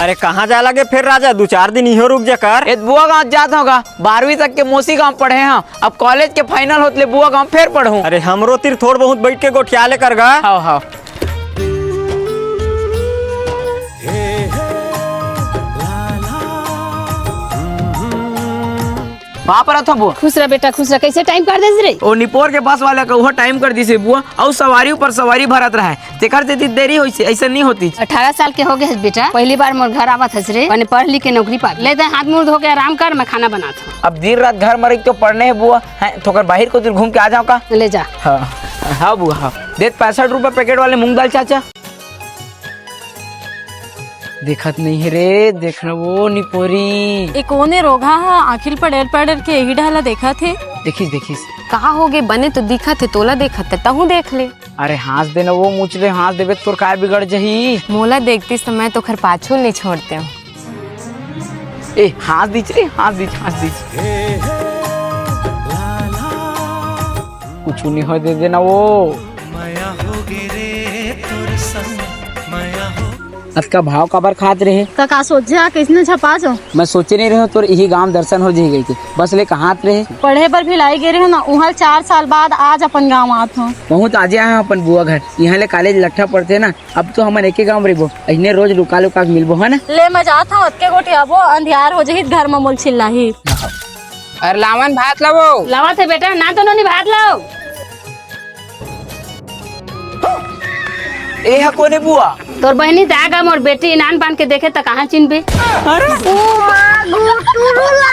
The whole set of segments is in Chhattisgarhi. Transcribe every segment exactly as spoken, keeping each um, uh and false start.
अरे कहाँ जाय लागे फेर राजा, दू चार दिन इहो रुक जा कर। ए बुआ गाँव जात हँव गा, बारहवीं तक के मोसी गाँव पढ़े हँव, अब कॉलेज के फाइनल होत ले बुआ गाँव फेर पढ़हूँ। अरे हमरो तीर थोड़ बहुत बइठ के गोठिया ले कर गा। हव हव। पाप रथ बुआ। खुश रह बेटा, खुश रह। कइसे टाइम कर देस रे? ओ निपोर के बस वाला का उहो टाइम कर दिस हे बुआ, अउ सवारी ऊपर सवारी भरत रहय, तेकर सेती देरी होइस हे, अइसन नइ होतिस। अठारह साल के हो गे हस बेटा, पहली बार मोर घर आवत हस रे, बने पढ़ लिख के नौकरी पाबे। ले दे, हाथ मुँह धो के आराम कर, मैं खाना बनात हँव। अब दिन रात घर म रहि के तो पढ़ने हे बुआ, हैं, थोकन बाहिर कोती घूम के आ जाँव का? ले जा। हाँ, हाँ बुआ, हाँ। दे पैंसठ रुपया पैकेट वाले मूंग दाल चाचा। देखत नइ हे रे, देख ना वो निपोरी। ए कोन ए रोगहा ह, आँखी ल पड़ेर पड़ेर के एही डहर ला देखत हे। देखिस, देखिस। का हो गे, बने तो दिखत हे, तोला देखत हे, तहूँ देख ले। अरे हाँस दे ना वो मुच ले, हाँस देबे त तोर काय बिगड़ जही? मोला देखतिस त मैं तोखर पाछू नइ छोड़तेंव। ए, हाँस दिच रे, हाँस दिच, हाँस दिच। कुछु नइ होय, दे दे ना वो। अतका भाव काबर खात रहे? त का सोचे हा, कइसने झपा जाँव? मैं सोचे नइ रहेंव तोर इही गाँव दर्शन हो जाही कहिके। बस ले कहाँ आत रहे? पढ़े बर भिलाई गे रहेंव ना, उहाँ ले चार साल बाद आज अपन गाँव आत हँव। बहुत आजे आए हँव अपन बुआ घर। इहाँ ले कॉलेज लट्ठा पड़थे ना, अब तो हमन एके गाँव रहिबो, अइसने रोज लुका लुका के मिलबो, है ना? ले मैं जात हँव, अतके गोठियाबो, अंधियार हो जाही त घर म मोला चिल्लाही। अरे लावन भात लावो। लावत हे बेटा, ना तो नोनी भात लाव। ए हा कोने बुआ? तोर बहिनी त आ गा, मोर बेटी नान बान के देखे त कहाँ चिन्हबे? अरे ओ माँ, गुटुरुला।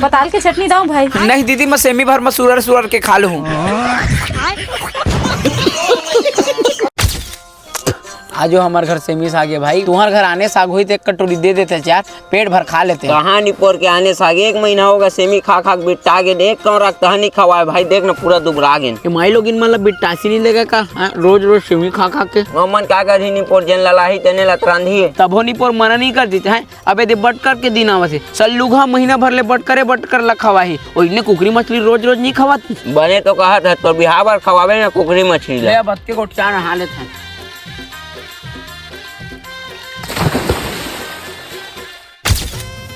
पताल के चटनी दाव भाई। नहीं दीदी, मैं सेमी भर में सुरर सुरर के खा लूँ। आजो हमर घर सेमी साग हे भाई, तुहर घर आने साग होई त एक कटोरी दे देते यार, पेट भर खा लेते। कहाँ निपोर के आने साग, एक महीना होगे सेमी खा खा के बिट्टा गेन, एक कौरा तह नइ खवाय भाई, देख ना पूरा दुबरा गेन। ए माई लोगिन मन ला बिट्टासी नइ लगे का? हाँ, रोज रोज सेमी खा खा के। ओमन का करही निपोर, जेन ला लाही तेने ला त रांधही। तभो निपोर मना नइ कर देते हैं। अबे दे बटकर के दिन आवत हे, सल्लूघा महीना भर ले बटकरे बटकर ला खवाही। ओइने कुकरी मछली रोज रोज नइ खवात। बने तो कहत हे, तोर बिहाव बर खवाबे ना कुकरी मछली ले ला। अब अतके गोठ चाय नहा लेत हन।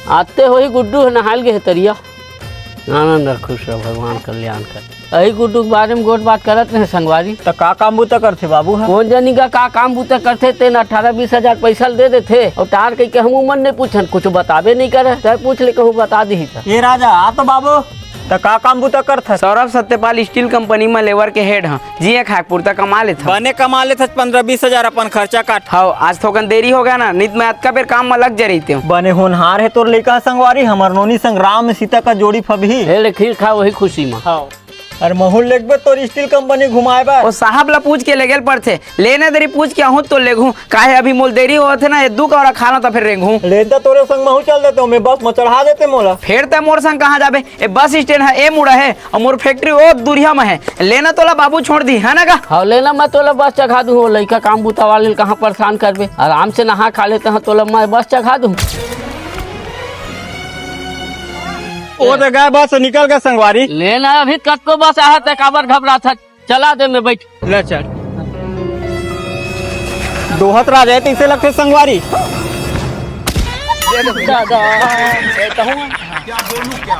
आते होही गुड्डू ह नहाल गे हे तरिया। आनंद रह, खुश रह, भगवान कल्याण कर। अही गुड्डू के बारे में गोठ बात करत रहे संगवारी। त का काम बूता करथे बाबू ह? कोन जनी का, का काम बूता करथे, तेन अठारह बीस हजार पैसा ल दे देथे, अउ टार कहिके हमू मन नइ पूछन, कुछ बताबे नइ करे, तै पूछ ले, कहूँ बता दिही त। ए राजा, आ तो बाबू, त का काम बूता करथस? सौरभ सत्यपाल स्टील कंपनी म लेबर के हेड हं, जिए खाए पुरता कमा लेथन। बने कमा लेथस, पंद्रह बीस हजार अपन खर्चा काट। हव, आज थोकन देरी हो गे ना, नइ त मैं अतका बेर काम म लग जा रहितेंव। बने होनहार हे तोर लइका संगवारी, हमर नोनी संग राम सीता का जोड़ी फबही। हे ले खीर खा वही खुशी म। हव। अरे महूँ लेगबे तोर स्टील कंपनी घुमाए बर। ओ साहब ला पूछ के लेगेल पड़थे। लेने देरी पूछ के आहूँ तो लेगहूँ। काहे अभी मोल देरी होवत हे ना, ए दू कौरा खा लो त फेर रेंगहूँ। लेन त तोरे संग महूँ चल देतेंव, मैं बस म चढ़ा देते मोला। फेर तै मोर संग कहाँ जाबे? ए बस स्टैंड ह ए मुड़ा हे, अउ मोर फैक्ट्री ओ दुरिहा म हे। लेना तोला बाबू छोड़ दी, है ना का? हव, लेना मैं तोला बस चघा दूँ, ओ लइका काम बूता वाले ल कहाँ परेशान करबे। आराम से नहा खा लेते हैं, तोला मैं बस चघा दूँ। ओ दे गे बस, निकल गे संगवारी। लेना अभी कतको बस आहत हे, काबर घबरात हस? चला दे में बइठ। ले चल। दोहत राजा हे तइसे लगथे संगवारी।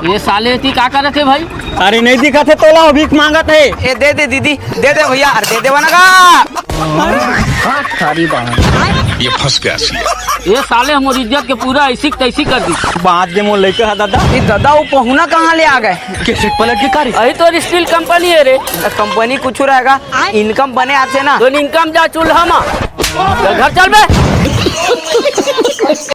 ए साले, एती का करत हे भाई? अरे नइ दिखत हे तोला, भीख मांगत हे। ए दे दे दीदी, दे दे भइया, अरे दे दे वना का। ये फंस गया सी। ए साले, हमर इज्जत के पूरा ऐसी तैसी कर दी। बाँच गे मोर लइका ह दादा। ए दादा, वो पहुना कहाँ ले आ गे? कैसे पलट के कारी? अही तोर स्टील कंपनी हे रे। कंपनी कुछ रहेगा, इनकम बने आथे ना। तो इनकम जा चूल्हा मा। चल घर चल बे।